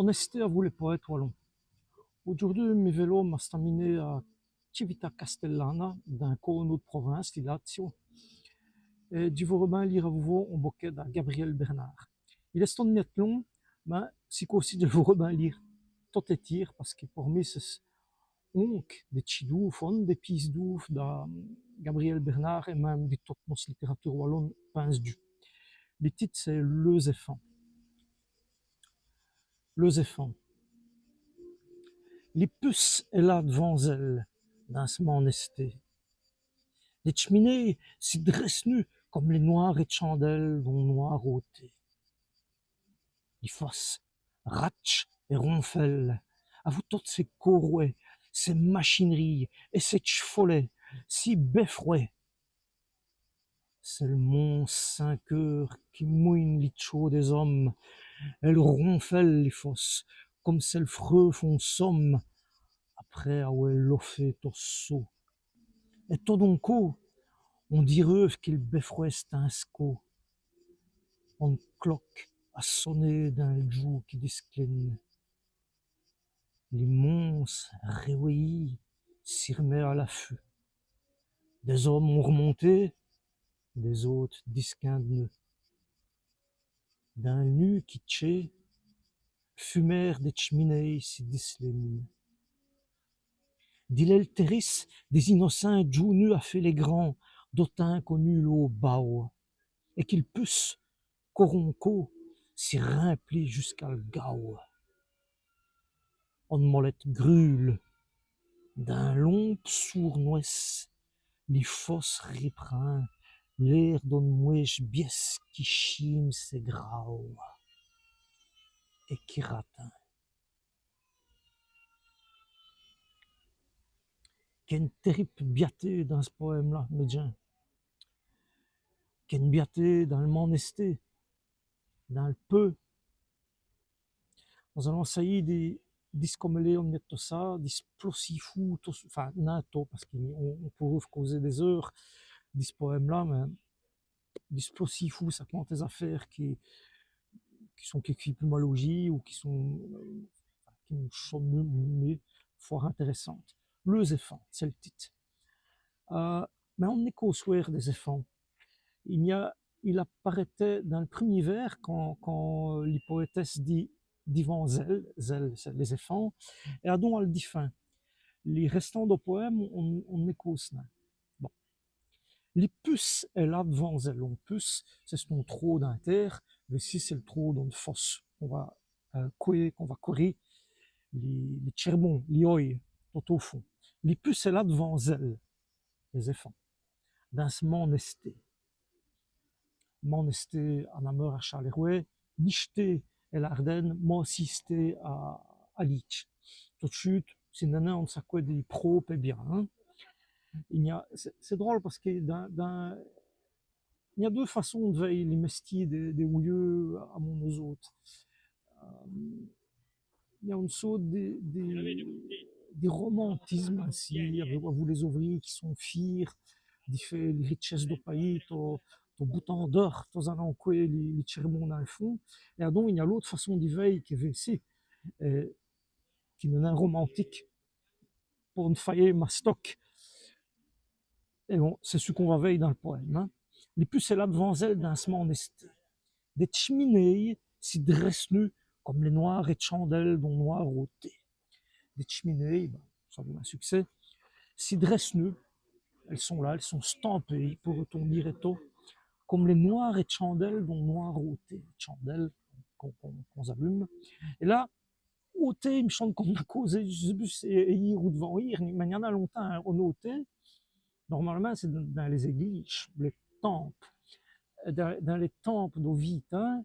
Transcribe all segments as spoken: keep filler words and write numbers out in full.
Mèstî avou lès powêtes walons. Audjoûrdu, mi vélo m'a st-aminé à Cività Castellana, dins on cwin dèl province di Lazio. Èt dji vôreû bin lîre avou vos on bokèt da Gabrielle Bernard. Il èst one miète long, mins si côp-ci dji vôreû bin lîre tot-ètîr, pace qui por mi c'èst onk dès tchîfs-d'oeuvre, one dès pîces d'oeuvre da Gabrielle Bernard èt minme di tote nosse litèrature walone, pinse-dju. Li tite c'èst Leûs-èfants. Leûs-èfants. Li puce èst la d'vant zèls, dins s' mannèsté. Lès tch'minéyes si drèssenut come lès nwârès tchandèles d'on nwâr ôté. Li fosse ratche èt ronfèle, avou totes sès corwès, sès machin'rîyes èt sès tch'faules, si bèfrwès. C'èst l' monse sins keûr qui mougne li tchau dès-omes. Èle ronfèle, li fosse, come s'èle freûve on some, après awè lofé tot s' sô. Èt tot d'on côp, on dîreûve qui l' bèfrwès tince côp. One cloke a soné dins l' djoû qui discline. Li monse rèwèyî si r'mèt à l'afut. Dès-omes ont r'monté, dès-ôtes disquind'nut. Dins l' nût qui tchaît, l' fumêre dès tch'minéyes si disline. Dilé l' tèrisse, dès-inocints djoûnut a fé lès grands, do timps qu'on eût lås baus, èt qui l' puce, co on côp, si rimplit jusqu'à l' gawe. One molète grûle. Dins l'ombe soûrnwèsse, li fosse riprind l'aîr d'one mwêche bièsse qui chime sès graus èt qui ratind. Quéne tèribe biaté dins ç' powème-là, mès djins. Quéne biaté dins l' mannèsté, dins l' peû. Nos-alans sayî di, di discomèler one miète tot ça, di splossî foû tot, enfin, nin tot, pace qu'on, on pôreûve causer dès-eûres di ç' powème-là, mins di splossî foû saqwantès-afêres qui, qui sont quékefîye pus malaujîyes ou qui sont, euh, qui sont mû, mû, mû fwârt intèrèssantes. Leûs-èfants, c'èst l' tite. Euh, mins on n'èst co au swêr dès-èfants. I gn-a, il aparèt dins l' prumî vêrs quand, quand, euh, li powétèsse dit divant zèls, zèls, c'èst lès-èfants, èt adon èle difin. Li rèstant do powème, on, on n'èst co au swêr. Bon. Li puce èst la d'vant zèls. On puce, c'è-st-on trau dins l' têre, vêci c'èst l' trau d'one fosse qu'on va, euh, cwér, qu'on va cwèri li, li tchèrbon, li ôye, tot au fond. Li puce èst la d'vant zèls, lès-èfants. Dins s' mannèsté. Mannèsté à Nameur, à Châlèrwè, nichté è l'Ârdène, massîsté à, à Lîdje. Tot d' chûte, ci n'èst nin one saqwè di prôpe èt bia, hin. I gn-a, c'èst, c'èst drole pace qui dins, dins, i gn-a deûs façons d' vèy li mèstî dès, dès wouyeûs, à mon-z-ôte. Euh, i gn-a one sôte di, di, di romantisme insi, avou, avou lès-ouvrîs qui sont fîrs di fé li ritchèsse do payis, tot, tot boutant d'ôr, tot-z-alans cwér li, li tchèrbon dins l' fond. Èt adon, i gn-a l'ôte façon di vèy qu'èst vêci, èt qui n'èst nin romantique. Por n' fayî mastoc. Èt bon, c'èst ç' qu'on va vèy dins l' powème, hin. Li puce èst la d'vant zèls dins s' mannèsté. Dès tch'minéyes si drèssenut come lès nwârès tchandèles d'on nwâr ôté. Dès tch'minéyes, bin, ça vaut un succès, si drèssenut, èles sont la, èles sont stampéyes, pôreut-on dîre ètot, come lès nwârès tchandèles d'on nwâr ôté. Tchandèles qu'on, qu'on, qu'on-z-alume. Èt la, ôté, i m' chone qu'on-z-a causé, dji n' sé pus, èyîr ou d'vant-îr, mins i gn-a lontins, on ôté, normalemint, c'èst dins, dins lès-èglîjes, lès tempes. Dins, dins lès tempes do vî timps,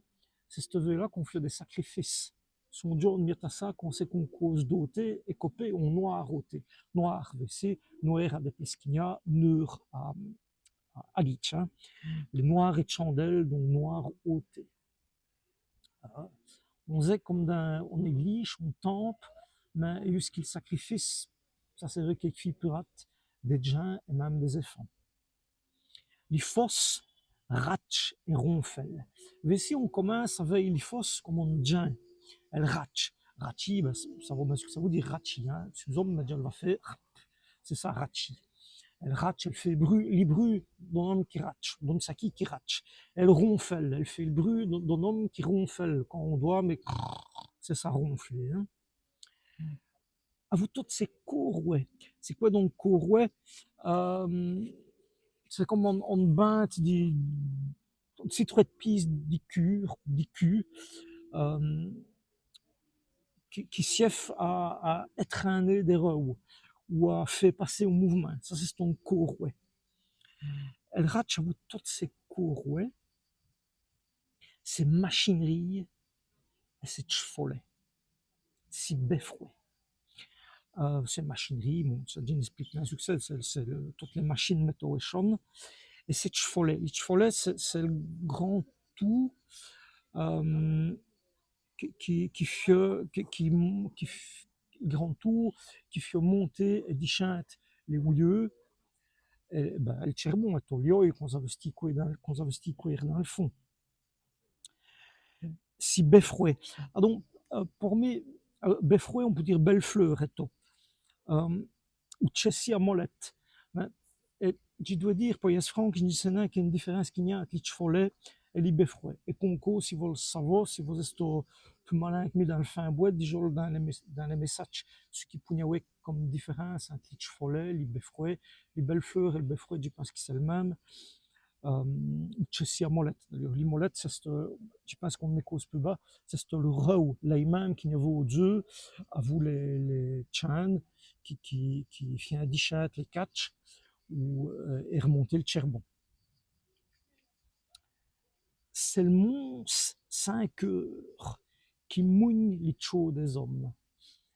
c'èst vêci la qu'on fieut dès sacrifices. C'è-st-on djône miète à ça qu'on sét qu'on cause d'ôté èt qu'on pèt on nwâr ôté. Nwâr, vêci, nwêr à dès places qu'i gn-a, neûr à, à, à Lîdje, hin. Lès nwârès tchandèles d'on nwâr ôté. Voilà. On-z-èst come dins one èglîje, on tempe, mins èyu ç' qui l' sacrifice, ça sèreut quékefîye pus rade, dès djins èt minme dès-èfants. Li fosse ratche èt ronfèle. Vêci, on comince avou li fosse come one djin. Èle ratche. Ratchî, bin, ça vout bin ç' qui ça vout dîre ratchî, hin. Su z-ome, bin, dji l' va fé, c'èst ça, ratchî. Èle ratche, èle faît brût, li brût d'on-ome qui ratche, d'one saquî qui ratche. Èle ronfèle, èle faît l' brût d'on, d'on-ome qui ronfèle quand on dôrt, mins c'èst ça, ronfler, hin. Avou totes sès côrwès. C'èst qwè don côrwès ? C'èst come on, on binde di, on sitwèt d' pîce di cûr, di cû, qui, qui sièf à, à ètrin.ner dès reûwes ou à fé passer au mouv'mint. Ça, c'è-st-on côrwès. Èle ratche avou totes sès côrwès, sès machin'rîyes èt sès tch'falèts, sès bèfrwès. Sès machin'rîyes, bon, ça, dji n'èsplique nin ç' qui c'èst, c'èst, c'èst totes lès machin.nes mètauwèchone. Èt sès tch'falèts. Lès tch'falèts, c'èst, c'èst l' grand toût qui, qui, qui fieut, qui, qui, qui f-, grand toût qui fieut monter èt dischinde lès wîyeûs. Èt bin, èl tchèrbon, èt on lî, qu'on-z-aveut stî cwêre dins, qu'on-z-aveut stî cwêre dins l' fond. Sès bèfrwès. Adon, por mi, bèfrwès, on pout dîre bèle-fleûr ètou. Ou tchèssi à molètes. Mins, èt dji dwè dîre, po yèsse franc, dji n' sé nin quéne difèrince qu'i gn-a ante lès tch'falèts èt lès bèfrwès. Èt co, co, si vos l' savoz, si vos-èstoz pus malin qu' mi dins l' fin bwète, dijans dins lès mès-, dins lès mèssadjes, ç' qu'i pôreut-st-avu come difèrince ante lès tch'falèts, lès bèfrwès, lès bèles-fleûrs èt l' bèfrwès, dji pinse qui c'èst l' min.me. Ou tchèssi à molètes. D'ayeûrs, lès molètes, c'è-st-on, dji pinse qu'on-z-è cause pus bas, c'è-st-on reûwe, lèye min.me qu'i gn-aveut au-d'zeû, avou lès, lès tchin.nes qui, qui, qui fieut dischinde lès catches ou, èt r'monter l' tchèrbon. C'èst l' monse sins keûr qui mougne lès tchaus dès-omes.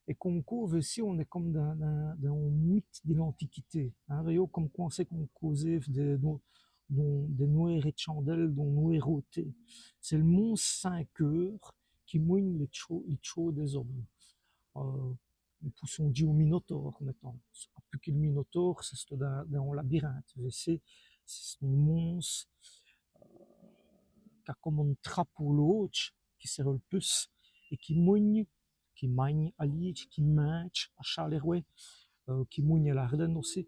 Èt co, co, vêci, on-z-èst come dins, dins, dins on mite di l'Antiquité, hin, vèyoz, come qwand c'èst qu'on cause dès, dins, dins dès nwêrès tchandèles, dins dès nwêrès ôtès. C'èst l' monse sins keûr qui mougne lès tchaus, lès tchaus dès-omes. On pout sondjî au Minotaure, mètans. Pus qui l' Minotaure, c'è-st-on, dins, dins on labyrinthe. Vêci, c'è-st-on monse qu'a come one trape au lâdje, qui s' r'pousse èt qui mougne, qui magne à Lîdje, qui mindje à Tchâlèrwè, qui mougne à l'Ârdène ossi.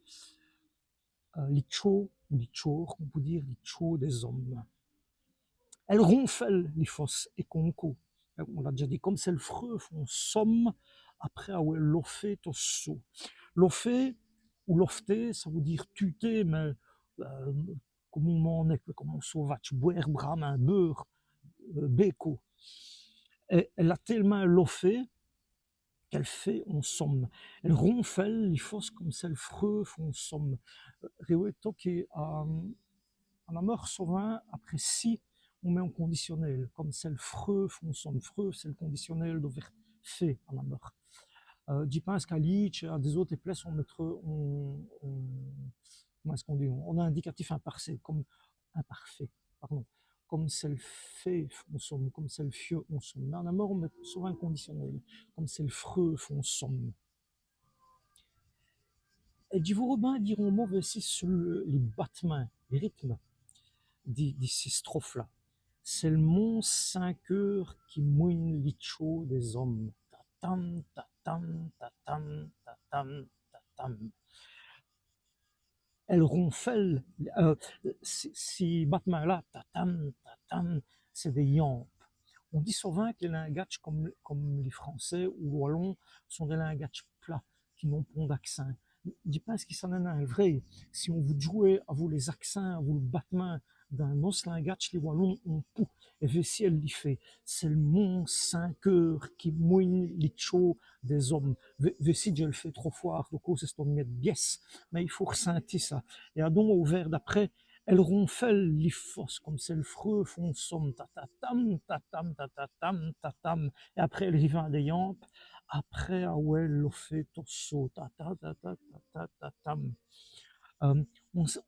Lès tchaus, lès tchaus, on pout dîre lès tchaus dès-omes. Èle ronfèle, li fosse, èt co, co. On l'a dèdja dit, come s'èle freûve on some après awè lofé tot s' sô. Lofé ou lofter, ça vout dîre tuter, mins come on mannèt, come on sauvadje, bwêre brâmint, beûre, bêcôp. Èt èle a télemint lofé qu'èle faît on some. Èle ronfèle, li fosse, come s'èle freûve on some. R'wètoz qu'a, à Nameur, sovint, après si, on mèt on conditionnel, come s'èle freûve on some. Freûve, c'èst l' conditionnel do vèrbe fé à Nameur. Dji pinse qu'à Lîdje, à dès-ôtès places, on mètrè on, on, comint ç' qu'on dit, on, on indicatif imparfait, come, imparfait, pardon, come s'èle fieut on some, come s'èle fieut on some. Mins à Nameur, on mèt sovint l' conditionnel, come s'èle freûve on some. Èt dji vôreu bin dîre on mot vêci su li, li bat'mint, li rithme di, di cisse strophe-là. C'èst l' monse sins keûr qui mougne lès tchaus dès-omes. Tatam, tatam, tatam, tatam, tatam. Èle ronfèle, cis, cis bat'mints-là, tatam, tatam, c'èst dès yampes. On dit sovint qui lès lingadjes come, come li francès ou l' walon sont dès lingadjes plats, qui n'ont pont d'acsint. Dji pinse qui ça n'èst nin vraî. Si on vout djouwer avou lès-acsints, avou l' bat'mint d'in-ôte lingadje, li walon, on pout. Èt vêci, èle li faît. C'èst l' monse sins keûr qui mougne lès tchaus dès-omes. Vê-, vêci, dji l' faî trop fwârt, do côp c'è-st-one miète bièsse, mins i faut r'sinti ça. Èt adon, au vêrs d'après, èle ronfèle li fosse come s'èle freûve on some, ta, ta, tam, ta, tam, ta, ta, tam, ta, tam. Èt après, èle rivint dès yampes, après awè lofé tot s' sô, ta, ta, ta, tam. On,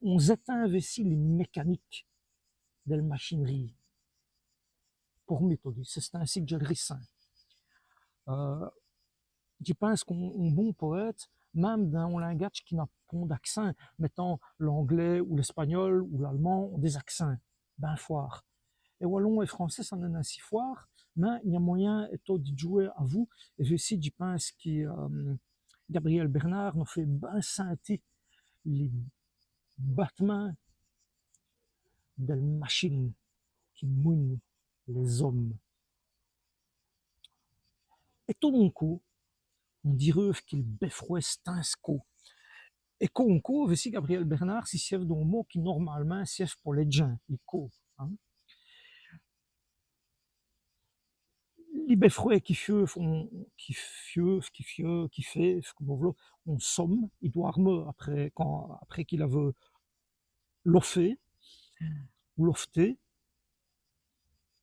on-z-ètind vêci lès mècaniques dèl machin'rîye. Por mi, todi, c'è-st-insi qui dji l' rissins. Dji pinse qu'on, on bon powête, min.me dins on lingadje qui n'a pont d'acsint, mètans l'anglès ou l'èspagnol ou l'alemand ont dès-acsints bin fwârts. Èt walon èt francès, ça n'èst nin si fwârt, Mins i-n-a moyin ètot di djouwer avou, èt vêci dji pinse qui Gabrielle Bernard nos faît bin sinti lès batemints dèl machine qui mougne lès-omes. Èt tot d'in côp, on dîreut qui l' bèfrwè s' tinse cô. Èt co, co, vêci Gabrielle Bernard si sièv d'on mot qui normalemint sièv po lès djins, li cô. Li bèfrwè qui fieûve, qui fieûve, qui fieûve, qui fêve come on vout, on some, i dwârmeut après, quand, après qu'il aveut lofé ou lofté,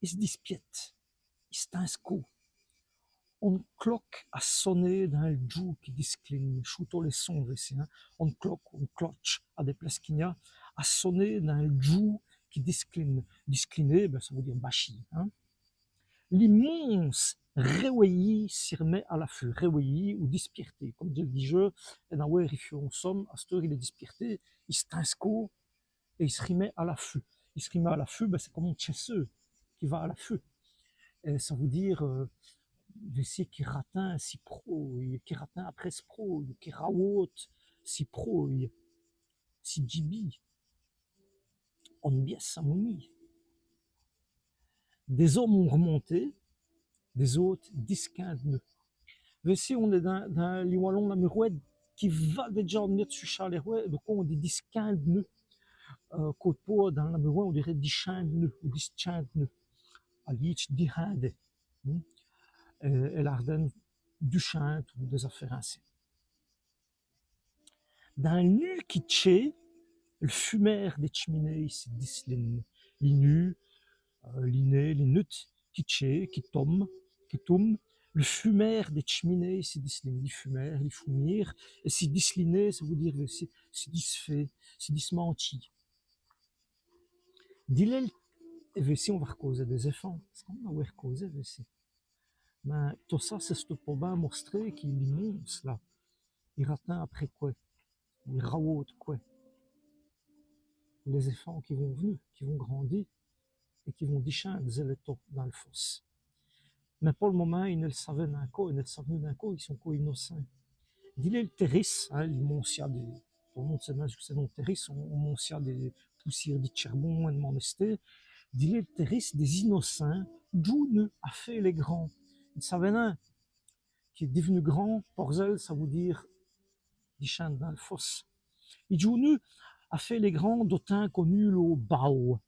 i s' dispiète, i s' tinse cô. One cloke a soné dins l' djoû qui discline, choûtoz lès sons vêci, one cloke, one clotche, a dès places qu'i-n-a, a soné dins l' djoû qui discline. Discliner, bin ça vout dîre bachî. Li monse rèwèyî si r'mèt a l'afût, rèwèyî ou dispièrté. Come dji l' dijeu, ènawêre i fieûve on some, asteûre il èst dispièrté, i s' tinse cô èt i s' rimèt a l'afût. I s' rimèt a l'afût, bin c'èst come on tchèsseû qui va a l'afût. Èt ça vout dîre vêci qui ratind si prôye, qui ratind après s' prôye, qui rawôte si prôye, si djibî. One bièsse a mougnî. Dès-omes ont r'monté, dès-ôtes disquind'nut. Vêci on-èst dins li walon namurwès qui va dèdja one miète su Châlèrwè, donc on dit disquind'nut. Côp po dins l' namurwès on dîreut dischind'nut ou dischind'nut. A Lîdje dihinde. Èt l'Ârdène duchinde ou dès-afêres insi. Dins l' nût qui tchaît, l' fumêre dès tch'minéyes si disline. Li nût, li nêt, li nut, qui tchaît, qui tome, qui tome, l' fumêre dès tch'minéyes si disline. Li fumêre, li foumîre, èt si disliner, ça vout dîre si disfé, si dismantchî. Dilèz, èt vêci on va r'causer dès-èfants, pace qu'on-a wêy r'causé vêci. Mins tot ça c'èst po bin mostrer qui li monse la, i ratind après qwè, i rawôte qwè. Lès-èfants qui vont v'nu, qui vont grandi èt qui vont dischinde zèls ètot dins l' fosse. Mins po l' momint i n' èl savèt nin co, i n' èl sav'nut nin co, i sont co inocints. Dilèz l' tèrisse, li moncia dès, tot l' monde sét bin ç' qui c'èst on tèrisse, on moncia dès poussîres di tchèrbon, on mènèsté. Dilèz l' tèrisse dès-inocints djoûnut a fé lès grands. I n' savèt nin qu'èst div'nu grand, por zèls, ça vout dîre dischinde dins l' fosse. I djoûnut a fé lès grands do timps qu'on-ulowe bawe.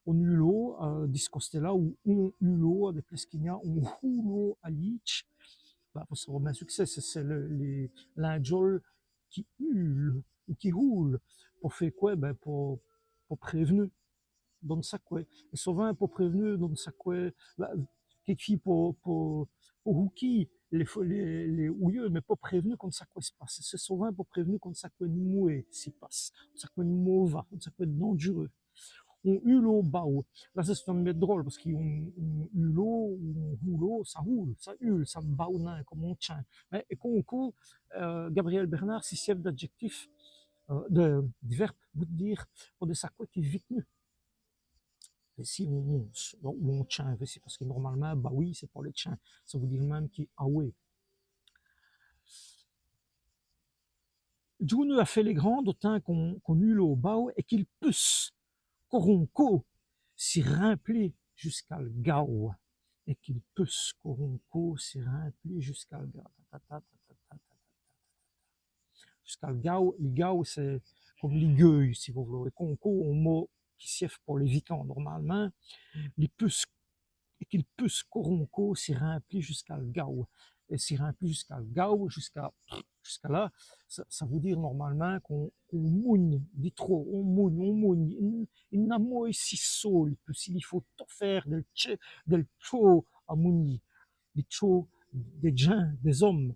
On-ulowe, di ç' costé-la, ou on ulowe, dès places qu'i-n-a, on houlowe a Lîdje. Bin po sawè bin ç' qui c'èst, c'èst l' lindjole qui ule ou qui houle. Po fé qwè ? Bin po, po prév'nu d'one saqwè. Èt sovint po prév'nu d'one saqwè, bin, quéquefîye po, po, po houkî lès, lès, lès houyus, mins po prév'nu qu'one saqwè s' passe. C'èst sovint po prév'nu qu'one saqwè d' mwés si passe, one saqwè d' mova, one saqwè d' dandjureûs. On ulowe bawe. La c'è-st-one miète drole, pace qu'on, on ulowe, on houlowe, ça houle, ça ule, ça n' bawe nin come on tchin. Mins èco, èco, Gabrielle Bernard si sièv d'adjèctifs, di, di vèrbes, vout dîre, po dès saqwès qui vik'nut. Vêci on monse, ou on tchin, vêci, pace qui normalemint bawî c'èst po lès tchins, ça vout dîre min.me qui awè. Djoûnut a fé lès grands do timps qu'on, qu'on-ulowe bawe èt qui l' puce co roncowe si rimplit jusqu'al gawe. Èt qui l' puce co roncowe si rimplit jusqu'al gawe. Ta, ta, ta. Jusqu'al gawe, li gawe c'èst come li gueûye, si vos v'loz. Èco, èco on mot qui sièv po lès vikants normalemint. Li puce, èt qui l' puce co roncowe si rimplit jusqu'al gawe. Èt si rimplit jusqu'al gawe, jusqu'à, jusqu'à là, ça, ça vout dîre normalemint qu'on, qu'on mougne di trop, on mougne, on mougne. I n', i n'a måy si sô, li puce, i faut tot fé dèl tchê, dèl tchô a mougnî, dèl tchô dès djins, dès-omes.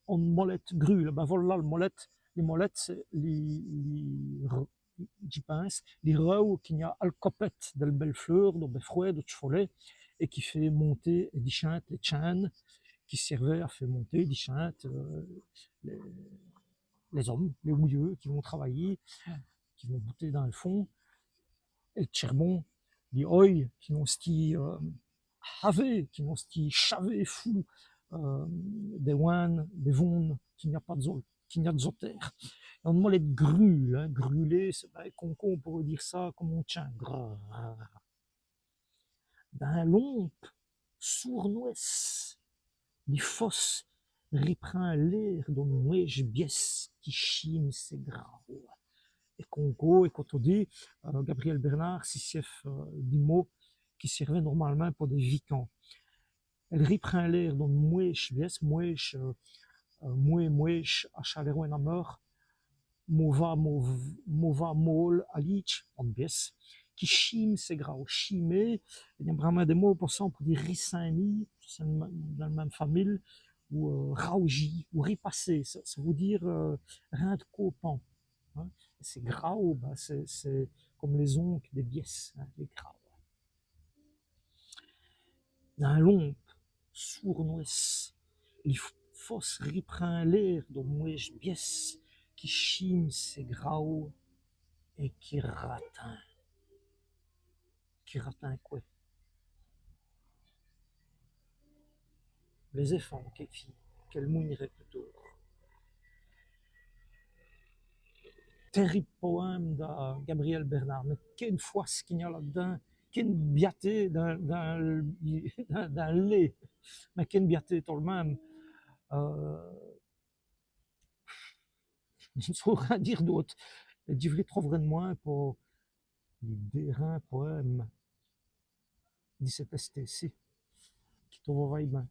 One molète grûle, bin volà l' molète, li molète c'èst li, li, dji pinse, li reû qu'i-n-a al copète dèl bèle-fleûr, do bèfrwè, do tch'folèt, èt qui faît monter èt dischinde lès tchins.nes, qui sièrvèt a fé monter, dischinde lès, lès-omes, lès houyus qui vont travayî, qui vont bouter dins l' fond, èt l' tchèrbon Li oye, qui n'ont stî, euh, havés, qui n'ont stî chavés foû, euh, dès win.nes, dès vons.nes, qu'i gn-a pas d'zos, qu'i gn-a d'zos tères. Èt on mot, lès grûles, hin, grûler, c'èst, bin, qu'on, qu'on pôreut dîre ça come on tchén. Grrr. Dins l'ombe soûrnwèse, li fosse riprind l'aîr d'one mwêje bièsse qui chime sès grâwes. Èt co, èt co todi, euh, Gabrielle Bernard si sièv, euh, di mots qui sièv'nut normalmint po dès vikants. Èle riprind l'aîr d'one mwêje bièsse, mwêje, euh, euh, mwê, mwêje, à Châlèrwè, Nameur, mova, mov-, mova môle à Lîdje, one bièsse, qui chime sès grâwes. Chimer, i gn-a branmint dès mots po ça, on pout dîre rissimi, c'èst dins l' min.me famile, ou, euh, raujî, ou ripasser, ça, ça vout dîre, euh, rinde copant. Hin. Sès grâwes, bin, c'èst, c'èst come lès-ongues dès bièsses, hin, lès grâwes. Dins l'ombe soûrnwèse, li f-, fosse riprind l'aîr d'one mwêje bièsse qui chime sès grâwes èt qui ratind. Qui ratind qwè ? Lès-èfants, quékefîye, qu'èle mougn'reut putôt. Tèribe powème da Gabrielle Bernard, mins quéne fwâce qu'i gn-a là-d'dins, quéne biaté dins, dins, dins, dins l' lé, mins quéne biaté tot l' min.me. Euh, dji n' sâreu rin dîre d'ôte. Dji vos r'trouverè d'mwin po li dêrin powème di cète èsté-ci, qui tot va, va bin.